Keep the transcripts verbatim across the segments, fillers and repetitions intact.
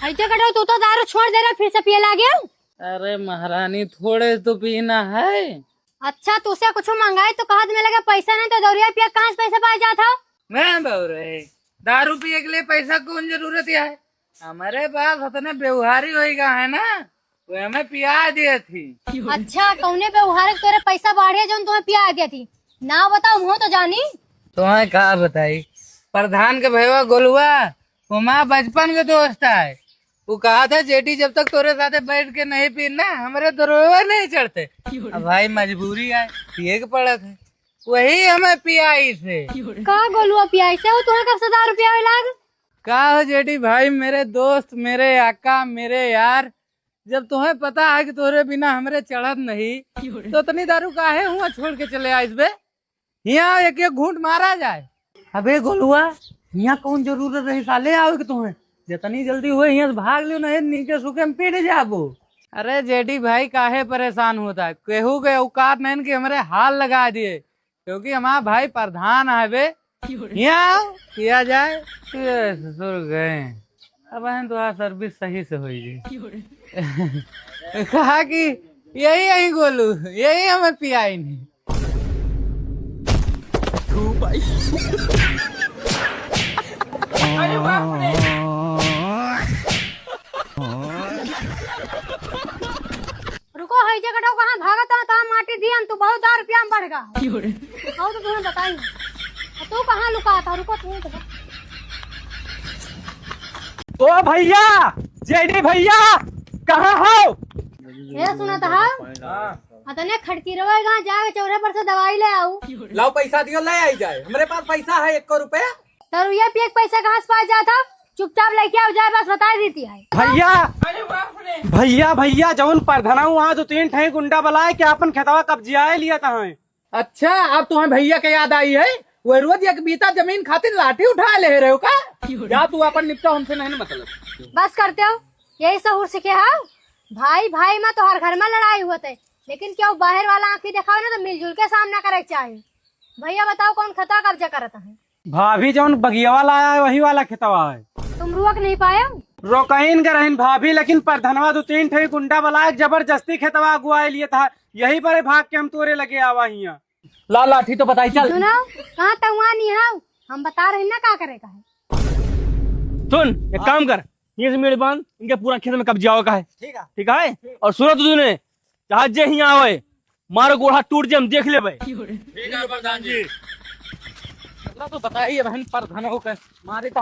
ऐसे करो, तू तो दारू छोड़ दे रहा, फिर से पिए लागे। अरे महारानी, थोड़े तो पीना है। अच्छा, तुसे कुछ मंगाई तो कहत में लगे पैसा नहीं, तो दौरिया पिया कहाँ से पैसा पाए जात हो? मैं बउरे, दारू पिए के लिए पैसा कौन जरूरत है? हमारे पास उतने व्यवहारी होइगा है ना, वो हमें पिया दिए थी। अच्छा, कौने व्यवहार के तोरे पैसा बाढ़े जौन तुम्हें पिया दिए थी? ना बताओ, मुँह तो जानी। तुम्हें का बताई, प्रधान के भैया गोलुआ, वो माँ बचपन के दोस्त है। वो कहा था, "जेठी, जब तक तोरे साथे बैठ के नहीं पीन ना, हमरे दरोगा नहीं चढ़ते।" अब भाई मजबूरी है, पिए के पड़त है, वही हमें पियाई से। का गोलुआ पियाई से? वो तुम्हें कब से दारू पियावे लाग? का हो जेठी भाई, मेरे दोस्त, मेरे आका, मेरे यार, जब तुम्हें पता है कि तोरे बिना हमरे चढ़त नहीं, तो इतनी दारू काहे हुआ छोड़ के चले आइस बे? हियाँ एक एक घूंट मारा जाए। अबे गोलुआ, हियाँ कौन जरूरत रही साले आवे के तुम्हें? जितनी जल्दी हुए हियाँ से भाग लियो, नहीं नीचे सूखे में पिट जाबो। अरे जेठी भाई, काहे परेशान होता है? केहू के औकात नहीं कि हमरे हाल लगा दिए, क्योंकि हमारा भाई प्रधान है बे। हियाँ आओ, किया जाए। ये ससुर गए। अब हैं तो आ सर्विस सही से होई जी। कहा कि यही, यही गोलू, यही हमें पियाई नहीं। रुको, है जे कटो, कहाँ भागत हो? तो माटी दियन, तू बहुत दार रुपया में बढ़ गा। आओ तो तुम्हें बताई। तू कहाँ लुका था? रुको, तुम्हें बता। ओ भैया, जेडी भैया, कहाँ हो? ये सुना था? हाँ। अतने खड़की रहो, कहाँ जाके चौरे पर से दवाई ले आओ। लाओ पैसा दियो, ले आई जाए। हमरे पास पैसा है एक रुपया। दरुइया पिए के पैसा कहाँ से पास जात हो? चुपचाप लेके आओ जाए, बस बताई देती है। भैया, अरे बाप रे। भैया, भैया, जौन परधना वहाँ दो तीन ठे गुंडा बलाए के आपन खेतवा कब्जियाए लिया था है। अच्छा, अब तुम्हें भैया के याद आई है? वो रोज एक बीता जमीन खातिर लाठी उठा ले रहे हो का? क्या तू अपन निपटाओ, हमसे नहीं ना मतलब। बस करते हो, यही सहूर सीखे हो। भाई भाई में तो हर घर में लड़ाई होत है, लेकिन क्यों बाहर वाला आँखी देखावे ना तो मिलजुल के सामना करे के चाही। भैया बताओ, कौन खेतवा कब्जा करत है? भाभी जौन बगियावा लाया है, वही वाला खेतवा है। तुम रुक नहीं पाए? रोकइन के रहिन भाभी, लेकिन परधनवा दो तीन ठे गुंडा बलाए जबरदस्ती खेतवा अगुवाए लिए था। यही पर भाग के हम तोरे लगे आवा हियाँ। ला लाठी तो बताई, चल। सुनो, कहाँ तउआ नहीं हो, हम बता रहे ना का करे का है। सुन, एक काम कर, ये से मेड़ बांध, इनके पूरा खेत में कब्जा हो का है। ठीक है। ठीक है? ठीक। और सुनो तूने, चाहे जे हियाँ आवे, मारो गोड़ा टूट जे, हम देख लेबे। ठीक है प्रधान जी। इतना तो बताइए बहन, परधन हो के मारे तो।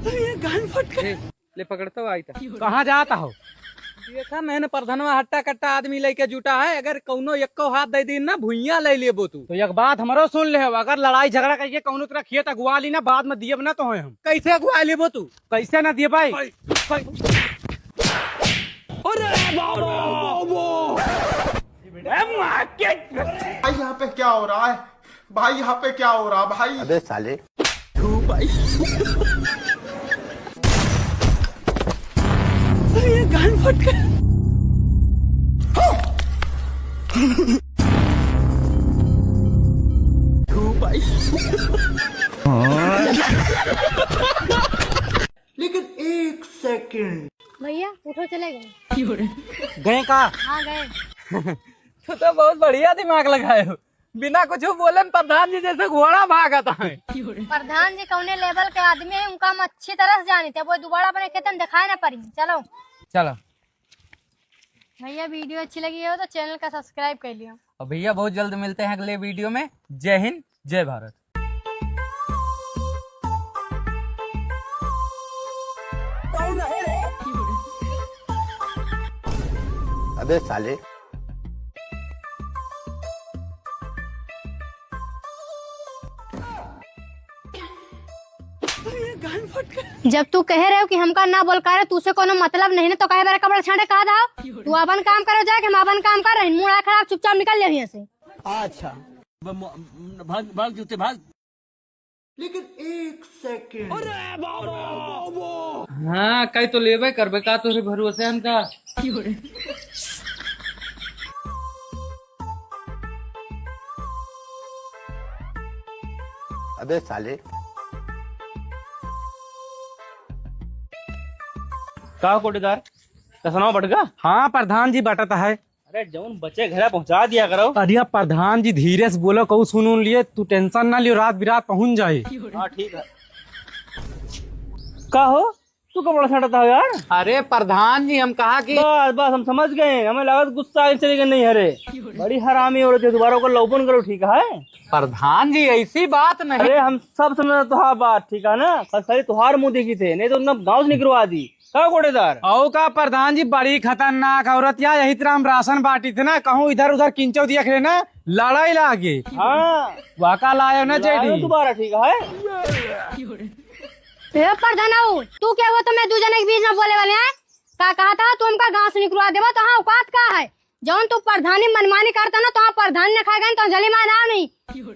अरे, ये गान फट गया। ए, ले पकड़ता हो, आई था। कहाँ जाता हो? देखा, मैंने परधनवा हट्टा कट्टा आदमी लेके जुटा है, अगर कौनो एक्को हाथ दे दीन ना, भुइयां ले लेबो तू। तो एक बात हमरो सुन ले, अगर लड़ाई झगड़ा करके कौनो तरह खेत अगुआ ली ना, बाद में दियब ना तो है हम। कैसे अगुआ लेबो तू? कैसे ना दिए भाई? भाई, भाई। अरे बाबा, बाबा। ए, माँ के भाई, यहाँ पे क्या हो रहा है? भाई, यहाँ पे क्या हो रहा, भाई? अबे साले। धू भाई। अरे, ये गान फट गया। धू भाई। लेकिन एक सेकंड। भैया, उठो, चले गए। गए का? हाँ, गए। तू तो बहुत बढ़िया दिमाग लगाए हो। बिना कुछ बोले प्रधान जी जैसे घोड़ा भागत है। प्रधान जी कौने लेवल के आदमी है, उनका हम अच्छी तरह से जानी थे। वो दोबारा अपने खेतन दिखाए ना पड़ी। चलो। चलो। भैया, वीडियो अच्छी लगी हो तो चैनल का सब्सक्राइब कर लियो। और भैया, बहुत जल्द मिलते हैं अगले वीडियो में। जय हिंद, जय भारत। अबे साले। जब तू कहे रहे हो कि हमका ना बोल करे, तू से कोनो मतलब नहीं ना, तो काहे बेरा कपड़ा छांटे कहा था? तू अपन काम करो जाके, हम अपन काम कर रहे हैं। मूड आ खराब, चुपचाप निकल ले यहाँ से। अच्छा। भाग, भाग जूते, भाग। लेकिन एक सेकंड। हाँ, कई तो लेबे करबे का, तोरे भरोसे हम का। अबे साले। का कोटेदार, कसनवा बटगा? हाँ प्रधान जी, बटत है। अरे जौन बचे घरा पहुँचा दिया करो। अरे प्रधान जी, धीरे से बोलो, कहूँ सुन उन लिए, तू tension ना लियो, रात बिरात पहुँच जाए। हाँ ठीक है। का हो, तू का बड़ा सटत हो यार? अरे प्रधान जी, हम कहा कि बस बस, हम समझ गए, हमें लागत गुस्सा आइल चली गई नहीं। अरे बड़ी हरामी औरत है, दोबारा ओकर लौपन करो, ठीक है? प्रधान जी, ऐसी बात नहीं। अरे हम सब समझ तो, हाँ बात ठीक है ना, बस खाली तुहार मुँह देखी थे, नहीं तो उनका गाँव से निकलवा दी। का कोटेदार? औ का प्रधान जी, बड़ी खतरनाक औरत या, यही तरह हम राशन बांटी थे ना, कहूँ इधर उधर किंचो दिया करे ना, लड़ाई लागे। हाँ। वाका लायो ना लायो जेडी। दोबारा, ठीक है। ए प्रधानऊ, तू क्या हुआ तो मैं दू जने के बीच में बोले वाले हैं? का कहा था तू हमका गाँव से निकलवा देबा, तो हाँ औकात का है? जौन तू प्रधानी मनमानी करता ना, तो हाँ प्रधानी न खाए गए तो जली मार ना नहीं।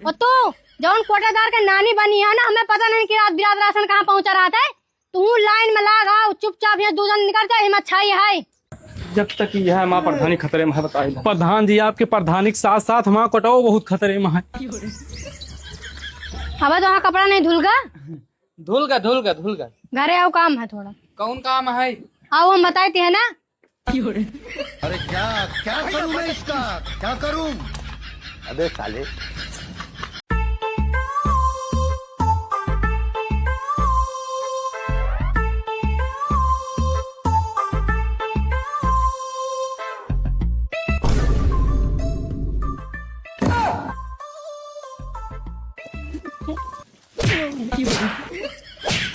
और तू जौन कोटेदार के नानी बनी है ना, हमें पता नहीं कि रात बिरात राशन कहाँ पहुँचा रहा था। तू लाइन में लाग आओ, चुपचाप यहाँ दू जन निकल जाए, हिम्मत छाई है। जब तक यह माँ प्रधानी खतरे में है, बताई दे। प्रधान जी, आपके प्रधानी के साथ साथ हमारा कोटवा बहुत खतरे में है। अब तो वहाँ कपड़ा नहीं धुलगा? धुलगा, धुलगा, धुलगा। घरे आओ, काम है थोड़ा। कौन काम है? आओ, हम बताए थे, है ना? अरे क्या, क्या करूँ मैं इसका, क्या करूँ? अबे साले।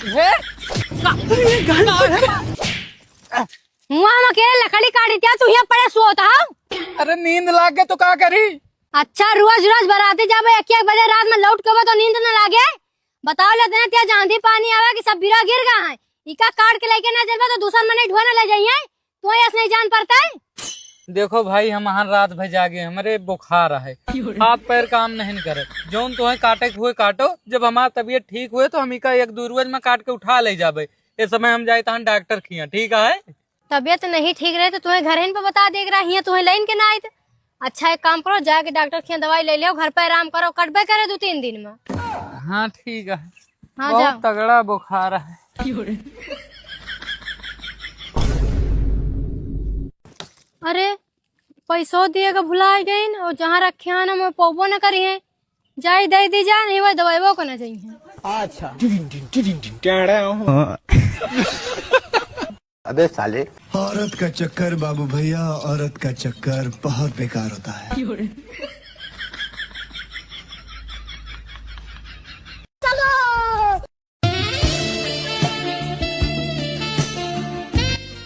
हे? का-, का-, हुआ हम अकेले लकड़ी काटी थ्या, तू यहाँ पड़े सोत हौ? अरे नींद लाग गए तो का करी? अच्छा, रोज रोज बराते जाबे, एक एक बजे रात में लौट के अबे तो नींद न लागे? बताओ ले देना, त्या जांधी पानी आवे कि सब बिरा गिर गया है। इका काट के लेके ना चलबे तो दूसर मने ढुआ न ले जाइए। तू ऐस नहीं जान पड़ता है? देखो भाई, हम हर रात भर जागे, हमरे बुखार है, हाथ पैर काम नहीं करे। जौन तुम्हें काटे के हुए काटो, जब हमार तबीयत ठीक हुए तो हम इका एक दू रोज में काट के उठा ले जाबे। ये समय हम जाए तहन डॉक्टर खिया, ठीक है? तबीयत नहीं ठीक रहे तो तुम्हें घर ही पे बता दे रहा, हियां तुम्हें लाइन के ना आइत। अच्छा, एक काम करो, जाके डॉक्टर खिया दवाई ले लो, घर पे आराम करो, कटबे करे दो तीन दिन में। हाँ, ठीक है। हाँ, बहुत जाओ। तगड़ा बुखार है। अरे, पैसो दिए के भुला गई और जहाँ रखे हैं ना, मैं पौबो न करी है। जाई दे दी जा, नहीं वो दवाई वो को ना चाहिए। अच्छा। अबे साले। औरत का चक्कर बाबू भैया, औरत का चक्कर बहुत बेकार होता है।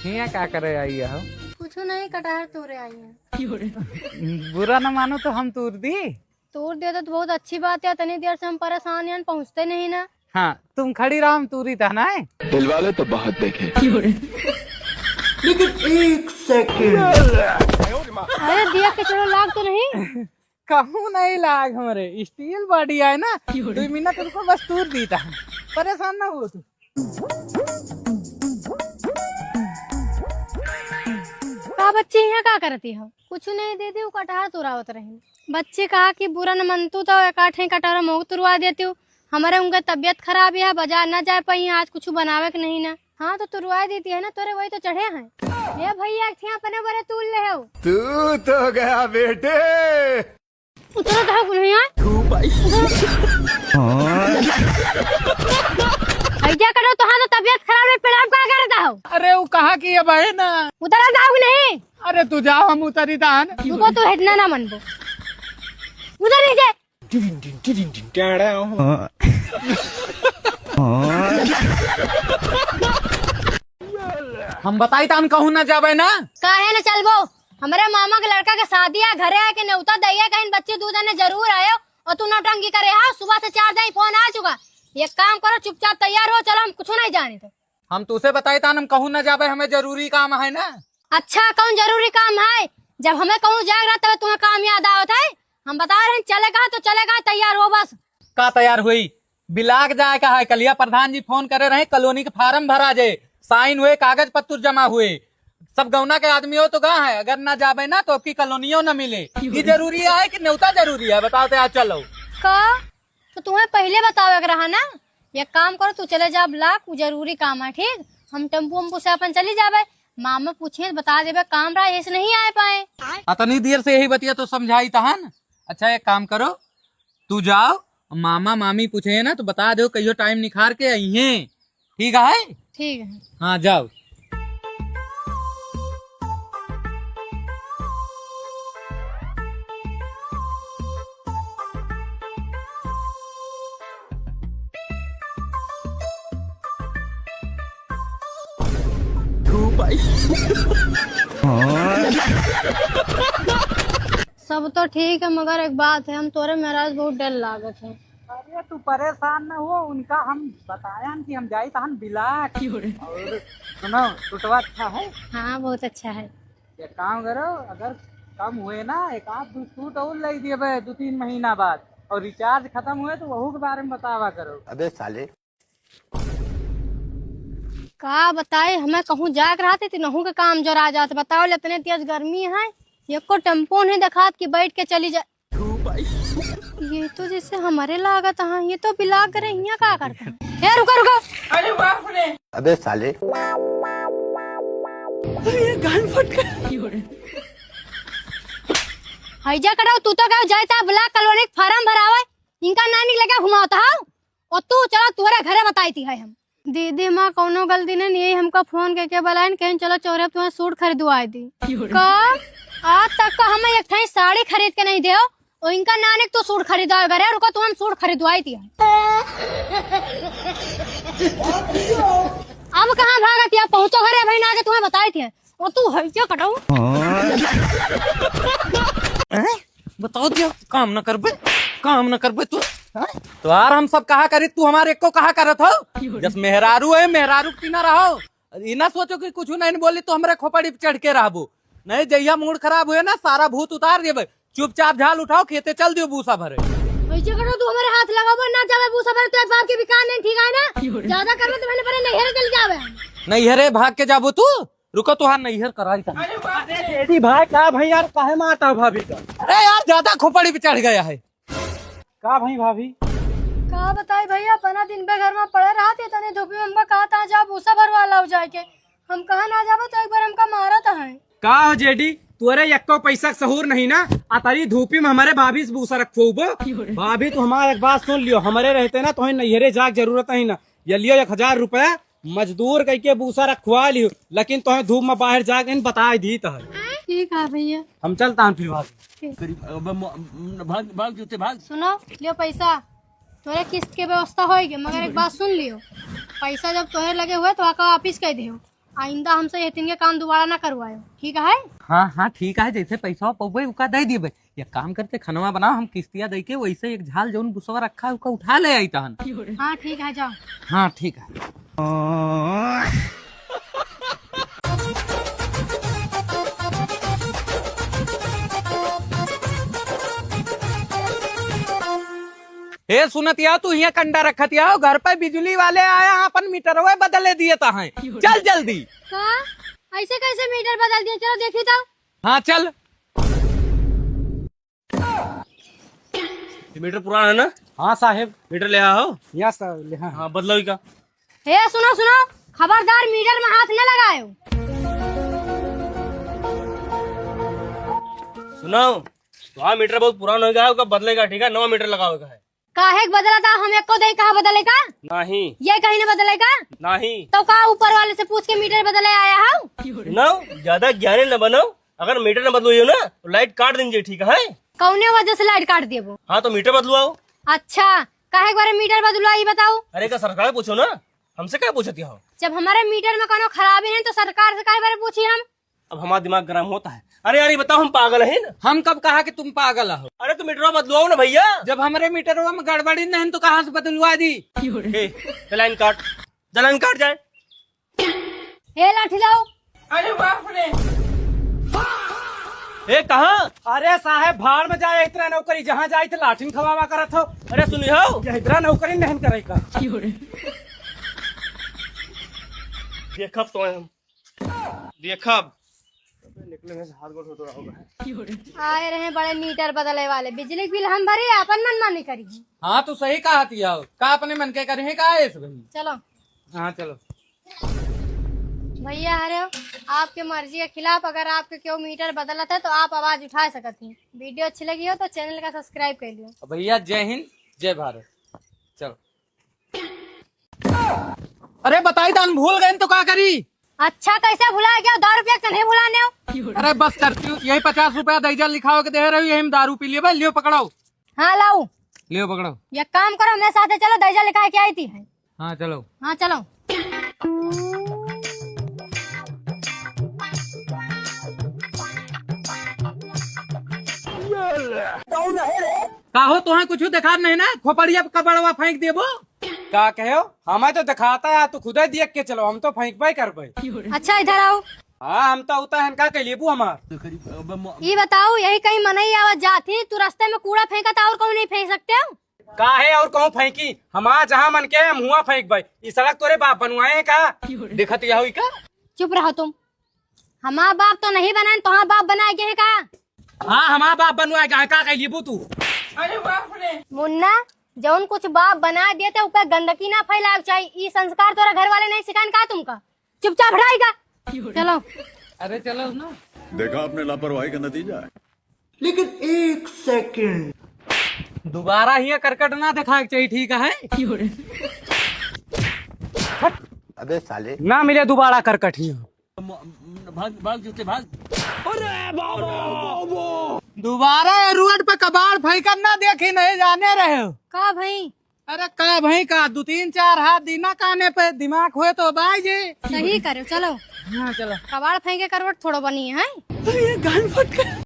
हियाँ का करे आई हो? कुछ नहीं, कटहर तोड़े आई हैं। बुरा न मानो तो हम तूर दी। तूर दे तो बहुत अच्छी बात है, इतनी देर से हम परेशान हैं, पहुँचते नहीं ना। हाँ, तुम खड़ी रहो, हम तूरी था ना। दिलवाले तो बहुत देखे। लेकिन एक सेकंड। अरे दिया के चलो, लाग तो नहीं? कहूँ नहीं लाग हमरे, steel body है ना, दो मिनट उनको बस तूर दी था, परेशान ना हो तू। का बच्ची यहाँ का करती हो? कुछ नहीं दीदी, वो कटहर तुरावत रही। बच्ची कहा कि बुरा न मनतू तो एक आठे कटहर मोग तुरवा देती हूँ, हमारे उनका तबीयत खराब है, बाजार ना जा पाई, आज कुछ बनावे के नहीं ना। हाँ तो तुरवा देती है ना, तोरे वही तो चढ़े हैं। ले भैया, एक ठे अपने बरे तूल ले हो। तू तो गया बेटे। उतरो तो कुल यहाँ। ऐजा करो तो हाँ तो तबीयत खराब है, प्रणाम का करता हो? अरे वो कहा कि अब है ना। उतरा जाओ कि नहीं? अरे तू जाओ, हम उतरी दान। रुको, तू हटना ना मनबो। उधर नीचे। हम बताई तान कहूँ ना जाबे ना। काहे न चलबो? हमरे मामा के लड़का के शादी है, घरे आके नेवता दैया कहीं बच्चे दू जने जरूर आयो और तू नौटंकी करे हा। सुबह से चार जने फोन आ चुका। एक काम करो, चुपचाप तैयार हो, चलो, हम कुछ नहीं जाने तो। हम तुसे बताई तान हम कहूँ ना जाबे, हमें जरूरी काम है ना। अच्छा, कौन जरूरी काम है? जब हमें कहूँ जाए रहा तब तुम्हें काम याद आवत है। हम बता रहे हैं, चले कहाँ तो चले कहाँ, तैयार हो बस। का तैयार हुई? बिलाक जाए का है, कलिया प्रधान जी फोन करे रहे, कॉलोनी के फार्म भरा जे, साइन हुए, कागज पत्तर जमा हुए, सब गौना के आदमी हो तो गा है, अगर ना जाबे ना तो आपकी कॉलोनियो ना मिले। ये जरूरी है कि नेवता जरूरी है, बताओ तो यार, चलो। का? तो तुम्हें पहले बतावे के रहा ना। एक काम करो, तू चले जा ब्लॉक, वो जरूरी काम है, ठीक? हम टेम्पो उम्पो से अपन चली जाबे। मामा पूछे तो बता देबे, काम रहा, ऐसे नहीं आए पाए। अतनी देर से यही बतिया तो समझाई तहन। अच्छा, एक काम करो, तू जाओ, मामा मामी पूछे ना तो बता दो, कहियो टाइम निखार के अइहें। ठीक है? ठीक है। हाँ, जाओ। सब तो ठीक है, मगर एक बात है, हम तोरे महाराज बहुत डर लागत है। अरे, तू परेशान न हो, उनका हम बतायन कि हम जाई तहन बिलाट। और सुनो, टुटवा अच्छा है? हाँ, बहुत अच्छा है। एक काम करो, अगर कम हुए ना, एक आध दो सूट और ले दिए बे, दो तीन महीना बाद, और रिचार्ज खत्म हुए तो वहू के बारे में बतावा करो। अबे साले। का बताए, हमें कहूँ जाए के रहते, तीनहू के काम जोरा जात। बताओ ले, इतने तेज गर्मी है, एको टेम्पो नहीं देखात कि बैठ के चली जा। ये तो जैसे हमारे लागत है, ये तो बिलाग रहे, यहाँ का करता है? ए, रुको, रुको। अरे बाप रे। अबे साले। अरे, ये गाल फट गया। हैजा कटाऊ, तू तो गयो जाए ता ब्लॉक कॉलोनी के फार्म भरावे, इनका नानी लगे घुमावत हौ। और तू चला, तुहरे घरे बताई थी है हम। दीदी, हमार कौनो गलती नहीं, यही हमका फोन करके बुलाइन, कहीं चलो चौरे पे तुम्हारा सूट खरीदवाए दी। का? आज तक का हमें एक ठे साड़ी खरीद के नहीं देओ, और इनका नानी के तो सूट खरीदवाए घरे, रुको, तुम हम सूट खरीदवाई थी। अब कहाँ भागत या, पहुँचो घरे, भाई ना आके तुम्हें बताई थी। और तू है क्या कटाऊ? हैं? बताओ दिया, काम न करबे, काम न करबे तू, हैं? तो यार हम सब कहा करी, तू हमारे को कहा करत हो? जस मेहरारू है, मेहरारू की ना रहो। ई ना सोचो कि कुछ नहीं बोली तो हमरे खोपड़ी पे चढ़ के रहबो। नहीं, जहिया मूड खराब हुए ना, सारा भूत उतार देबे। चुपचाप झाल उठाओ, खेते चल दियो भूसा भरे। ऐसे करो, तू हमारे हाथ लगाबो ना, जावे भूसा भरे, तो बाप के बिकान नहीं, ठीक है ना? ज्यादा करबे तो मैंने परे नैहरे चल जावे। नैहरे भाग के जाबो तू? रुको, तुहार नैहर कराई था। अरे बाप रे। एडी भाई, का भाई यार, काहे मारता हो भाभी का? अरे यार, ज्यादा खोपड़ी पे चढ़ गया है। का भाई भाभी? का बताई भैया, अपना दिन भर घर में पड़े रहत है, तनी धूपी में हमका कहा था, जा भूसा भरवा लाओ जाए के। हम कहाँ ना जाबो तो एक बार हमका मारत है। का हो जेडी, तोरे यक्को पैसा के सहूर नहीं ना? आ तारी धूपी में हमारे भाभी से भूसा रखवाबो? भाभी, तू हमार एक बात सुन लियो, हमारे रहते ना तोहे नैहरे जाग जरूरत है ना। ये लियो एक हजार रुपया, मजदूर कह के भूसा रखवा लियो, लेकिन तोहे धूप में बाहर जाके इन बताए दी तो है। ठीक है भैया। हम चलता हैं फिर भाभी। ठीक। करीब, अब म-, म-, भाग, भाग जूते भाग। सुनो, लियो पैसा, तोरे किस्त के व्यवस्था होएगी, मगर एक बात सुन लियो, पैसा जब तोहे लगे हुए तो आका वापिस कर दियो। आइंदा हमसे ये तीन के काम दोबारा ना करवायो, ठीक है? हाँ, हाँ, ठीक है, जैसे पैसा पउबे, उका दे दिए। एक काम करते, खनवा बनाओ, हम किस्तिया दे के वैसे एक झाल जौन बुसवा रखा है, उका उठा ले आई तहन। हाँ, ठीक है, जाओ। हाँ, ठीक है। ए, सुनत या, तू हियां कंडा रखत या, घर पे बिजली वाले आया, अपन मीटरवे बदले दिए ता हैं। चल जल्दी। का? ऐसे कैसे मीटर बदल दिए? चलो देखी तो। हाँ, चल। ये मीटर पुराना है ना? हाँ साहेब। मीटर ले आओ। यहाँ से ले, हाँ। हाँ, बदलो ही का। ए, सुनो, सुनो, खबरदार मीटर में हाथ न लगायो। सुनो, तो हाँ, मीटर बहुत पुराना हो गया है, ओका बदलेगा, ठीक है, नवा मीटर लगावेगा है। काहे के बदला था? हम एको दे कहा बदले का? नहीं। ये कहीं न बदले का? नहीं। तो का ऊपर वाले से पूछ के मीटर बदले आया हो? सुनो, ज्यादा ज्ञानी न बनो, अगर मीटर न बदलवाइयो ना, तो लाइट काट दीजिए, ठीक है? कौने वजह से लाइट काट देबो? हाँ, तो मीटर बदलवाओ। अच्छा, काहे के बारे मीटर बदलवाई, बताओ? अरे, का सरकार पूछो ना, हमसे क्या पूछती हो? जब हमारे मीटर में कोनो खराबी है, तो सरकार से काहे बारे पूछी हम? अब हमारा दिमाग गर्म होता है। अरे यार, ये बताओ, हम पागल हैं ना? हम कब कहा कि तुम पागल हो? अरे, तो मीटरवा बदलवाओ ना भैया। जब हमारे मीटरवा में गड़बड़ी नहीं, तो कहाँ से बदलवा दी? ए, चल लाइन काट, चल लाइन काट जाए। ए, लाठी लाओ। अरे बाप रे। ए, कहाँ? अरे साहेब, भाड़ में जाए, इतना नौकरी जहाँ जाए थे लाठिन खवावा करत हो। अरे सुनी हो, ये इतना नौकरी नहीं करे का। देखब तो हम, देखब। निकले में से हाथ गोड़ होतो होगा। आए रहे बड़े मीटर बदले वाले, बिजली के बिल हम भरी, अपन मनमानी करी। हाँ, तू सही कहा थी, आओ। का अपने मन के करी है, का है इस भाई? चलो। हाँ, चलो। भैया हरे, आपके मर्जी के खिलाफ अगर आपके केहू मीटर बदलत है तो आप आवाज उठा सकत ही। वीडियो अच्छी लगी हो तो चैनल का सब्सक्राइब कर लियो। भैया जय हिंद, जय भारत। चलो। अरे बताई दान भूल गए तो का करी? अच्छा कैसे भुला गया? दो रुपया के नहीं भुलाने हो? अरे बस करती हूँ, यही पचास रुपया दैजा लिखाओ के दे रही हूँ, यही में दारू पी लियो भाई, लियो पकड़ो। हाँ लाऊ। लियो पकड़ो। ये काम करो, मेरे साथ चलो, दैजा लिखा के आई थी है। हाँ चलो। हाँ चलो। काहो तोहे कुछ देखात नहीं ना, खोपड़िया पे कबड़वा फेंक देबो। का कहो? हमें तो दिखाता है, तू खुदे देख के चलो, हम तो फेंकबे करबे। अच्छा इधर आओ। हाँ, हम तो उता हन का कह लेबू हमार। ये बताओ, यही कहीं मनई आवत जात ही, तू रास्ते में कूड़ा फेंकत और कहूँ नहीं फेंक सकते हो? का है और कहूँ फेंकी? हमार जहाँ मन के हम हुआ फेंकबे। ई सड़क तोरे बाप बनवाए हैं का? देखत यह हुई का? चुप रहो तुम। हमार बाप तो नहीं बनाए, तोहार बाप बनाए के है का? हाँ, हमार बाप बनवाए का है, का कह लेबू तू? अरे बाप रे। मुन्ना, जौन कुछ बाप बना देते ऊपर गंदगी ना फैलावे चाहिए। ई संस्कार तोरा घर वाले नहीं सिखाएन का तुमका? चुपचाप हटाई का। चलो। अरे चलो ना। देखा आपने लापरवाही का नतीजा है। लेकिन एक सेकंड। दोबारा हिया करकट ना दिखाए के चाहिए, ठीक है? अबे साले। ना मिले दोबारा करकट हिया। भाग, भाग जूते, भाग। अरे बाबा, बाबा। दोबारा ये रोड पे कबाड़ फेंकन ना देखी, नहीं जाने रहे हो। का भाई? अरे का भाई का, दो तीन चार हाथ दीना काने पे, दिमाग होए तो बाई जी। सही करे, चलो। हाँ, चलो। कबाड़ फेंके करवट थोड़ो बनी है। अरे ये गान फट गया।